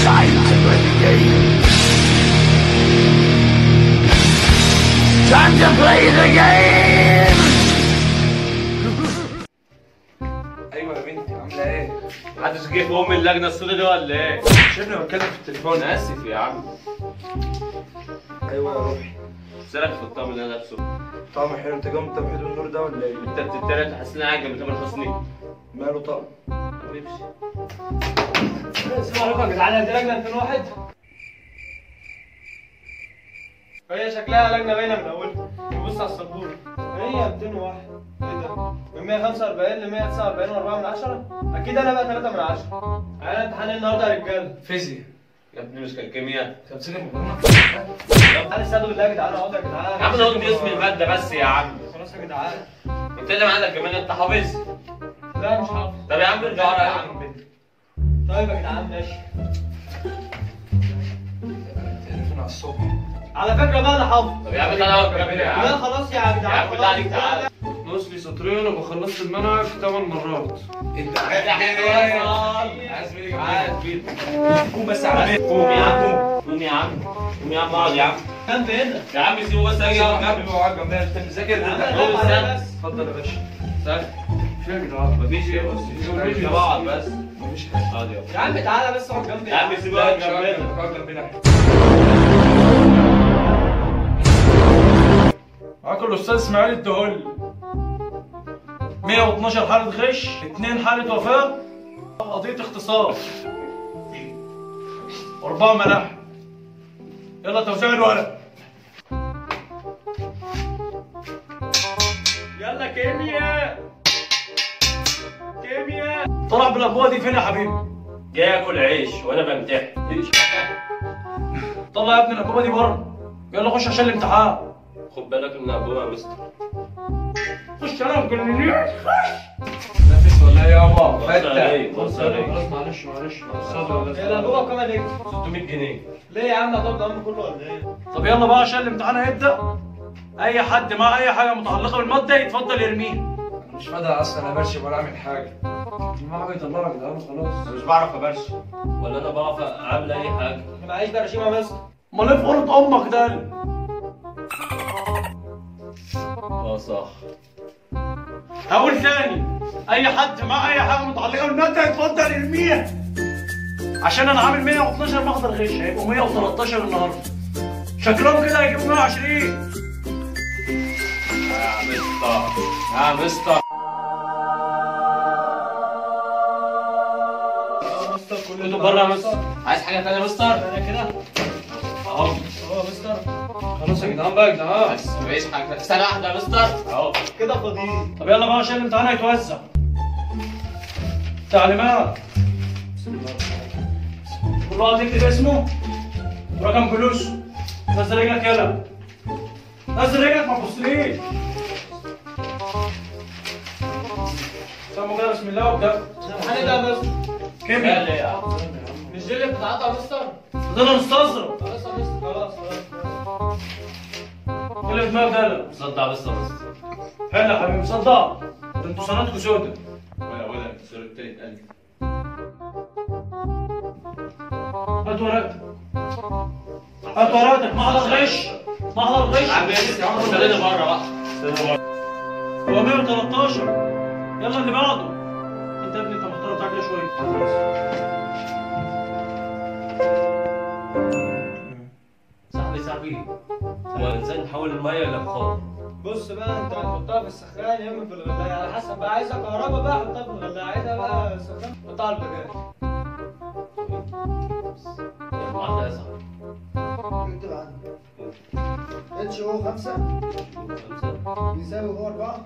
Time to play the game. Time to play the game. ايوه يا بنتي، عامله ايه؟ محدش جه في ام اللجنة السوداء دي ولا ايه؟ شايفني بتكلم في التليفون. انا اسف يا عم. ايوه يا روحي. سيبك في الطعم اللي انا لابسه. طعمه حلو. انت جامد توحيد النور ده ولا ايه؟ انت بتتريق، حاسس ان انا قاعد جنب تامر حسني. ماله طقم؟ حبيبي. السلام عليكم يا جدعان، دي لجنة 2001. هي شكلها لجنة باينة من اولها. بص على السبوره، هي 201. ايه ده؟ من 145 ل 149.4 من 10. اكيد انا بقى 3 من 10. انا امتحان النهارده يا رجاله فيزياء. يا ابني مش كان كيمياء؟ انت بتذاكر مقارنة؟ تعالى استهدوا بالله يا جدعان، اقعدوا يا جدعان. يا عم انا قلت اسم المادة بس يا عم. خلاص يا جدعان. انت اللي عندك كمان، انت حافظ؟ لا مش حافظ. طب يا عم ارجع ورا يا عم. طيب يا جدعان ماشي. تقرفنا على الصبح. على فكرة بقى انا حافظ. طب يا عم تعالى اقعد جنبنا يا عم. لا خلاص يا جدعان. يا عم بالله عليك تعالى. ناقص لي سطرين وابقى خلصت المنهج 8 مرات. انت عايز مين؟ عايز مين؟ قوم بس على بيت. قوم يا عم، قوم يا عم، قوم يا عم، اقعد يا عم. جنب هنا يا عم، سيبه بس اجي اقعد جنبي. اقعد جنبنا. انت مذاكر؟ اتفضل يا باشا. سهل. في يا جدعان؟ مفيش ايه، بس مفيش. بقعد بس. مفيش حاجة. اقعد يا يا عم، تعالى بس اقعد جنبي يا عم. سيبه اقعد جنبنا. اقعد جنبنا. معاكم الاستاذ اسماعيل الدهولي. 112 حالة غش، 2 حالة وفاة، قضية اغتصاب، 4 ملاحق. يلا توزيع الورق. يلا كيمياء كيمياء. طلع بالأبوة دي فين يا حبيبي؟ جاي اكل عيش وانا بمتحن. عيش؟ طلع يا ابني الأبوة دي بره. يلا خش عشان الامتحان. خد بالك من أبوها يا مستر. خش انا ما تجننيش. خش. نفس ولا ايه يابا؟ فتح. بص عليك. معلش معلش. يلا بابا بكام عليك؟ 600 جنيه. ليه يا عم هتقعد العمر كله ولا ايه؟ طب يلا بقى عشان الامتحان هيبدأ. أي حد مع أي حاجة متعلقة بالمادة يتفضل يرميها. أنا مش فاضي أصلا أبرشم ولا أعمل حاجة. ما حاجة يطلعك يا جدعان خلاص. أنا مش بعرف أبرشم ولا أنا بعرف أعمل أي حاجة. أنا معيش برشيم يا مستر. أمال إيه في قرة أمك ده؟ اه صح. هقول تاني، اي حد مع اي حاجة متعلقه بالماده يتفضل يرميها. عشان انا عامل 112 محضر غش، هيبقوا 113 النهارده. شكلهم كده هيجيبوا 120. يا مستر يا مستر. كنتوا بره يا مستر. عايز حاجة تانية يا مستر؟ انا كده اهو اهو يا مستر. خلاص يا جدعان بقى يا جدعان. بس مفيش حاجة. سنة واحدة يا مستر اهو كده فاضيين. طب يلا بقى عشان الامتحان هيتوزع. تعليمات. كل واحد يكتب اسمه ورقم جلوسه. نزل رجلك يلا. نزل رجلك ما تبصليش. سموا كده بسم الله وابدأ. الامتحان ده يا مستر. كيمياء. مش دي اللي بتتعاطى يا مستر؟ ده انا مستظرف. خلاص يا مستر خلاص خلاص. ايه اللي في دماغك ده؟ مصدع بس يا مستر. حلو يا حبيبي مصدع. ده انتوا سنتكوا سودا. ولا السؤال التالت قال. هات ورقتك. هات ورقتك. محضر غش. محضر غش. يا عم استنى بره بقى. استنى بره. هو 113. يلا اللي بعده. انت يا ابني انت محترم بتاعك ليه شوية. صاحبي صاحبي، هو ازاي نحول المية لبخار؟ بص بقى انت هتحطها في السخان يا اما في الغلايه، على حسب بقى. عايزها كهرباء بقى حطها في الغلايه، عايزها بقى سخان حطها على البوتاجاز. المعادلة يا صاحبي. اكتب عندك HO 5 بيساوي O 4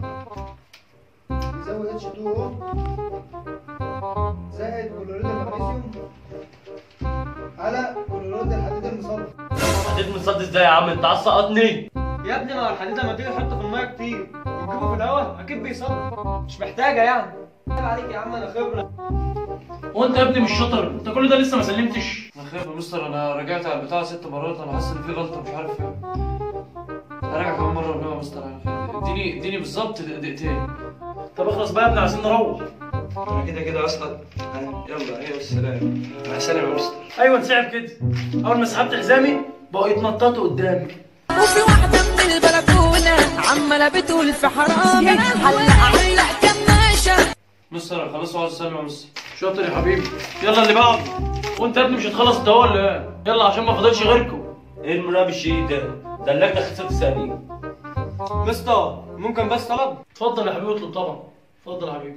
بيساوي H 2 O زائد كلوريد المغنيسيوم على كلوريد الحديد المصدي. حديد مصدي ازاي يا عم؟ انت عايز تسقطني؟ يا ابني ما هو الحديد لما تيجي تحطه في المية كتير وتجيبه في الهواء اكيد بيصدي، مش محتاجه يعني. عيب عليك يا عم انا خبره. وانت يا ابني مش شاطر، انت كل ده لسه ما سلمتش. انا خايف يا مستر، انا رجعت على البتاع 6 مرات، انا حاسس ان في غلطه مش عارف ايه. هراجع كمان مرة يا مستر، اديني بالظبط دقيقتين. طب اخلص بقى يا ابني عايزين نروح. انا كده كده اصلا. يلا ايه والسلام، مع السلامة يا مستر. ايوه انسحب كده. اول ما سحبت حزامي بقوا يتنططوا قدامي. وفي واحدة من البلكونه عماله بتقول في حرامي علق علق كماشه. مستر خلاص وعاوز اسلم يا مستر. شاطر يا حبيبي. يلا اللي بعده. وانت يا ابني مش هتخلص الدواء ولا ايه؟ يلا عشان ما فاضلش غيركم. ايه المراقب الشديد ده؟ ده اللجنة خلصت في ثانية. مستر ممكن بس طلب؟ اتفضل يا حبيبي اطلب طبعا. اتفضل يا حبيبي.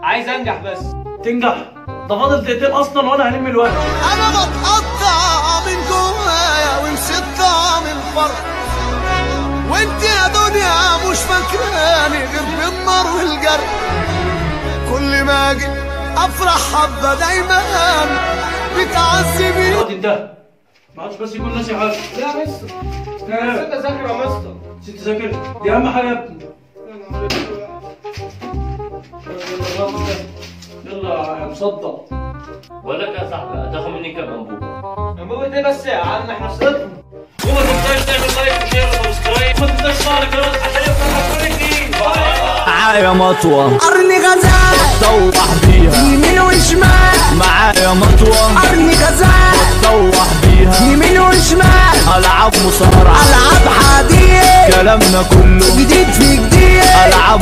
عايز انجح بس. تنجح؟ ده فاضل دقيقتين اصلا وانا هلم الوقت. انا بتقطع من جوايا ونسيت طعم الفرح، وانت يا دنيا مش فاكراني غير بالنار والجرح. كل ما اجي افرح حبه دايما بتعذبني. الوقت انتهى، ما عادش بس يكون ناسي حاجة. لا يا مستر انا نسيت اذاكر يا مستر. نسيت تذاكر؟ دي اهم حاجة يا ابني. يلا يا مصدق. بقول لك يا صاحبي هتاخد مني كام انبوبة؟ انبوبة ايه بس يا عم، احنا سقطنا. وما تنساش تعمل like و share و subscribe، وما تنساش تفعل الجرس عشان يوصلك كل جديد. معايا مطوة قرن غزال تطوح بيها يمين وشمال. معايا مطوة قرن غزال تطوح بيها يمين وشمال. ألعاب مصارعة، ألعاب حديد، كلامنا كله جديد في جديد. ألعاب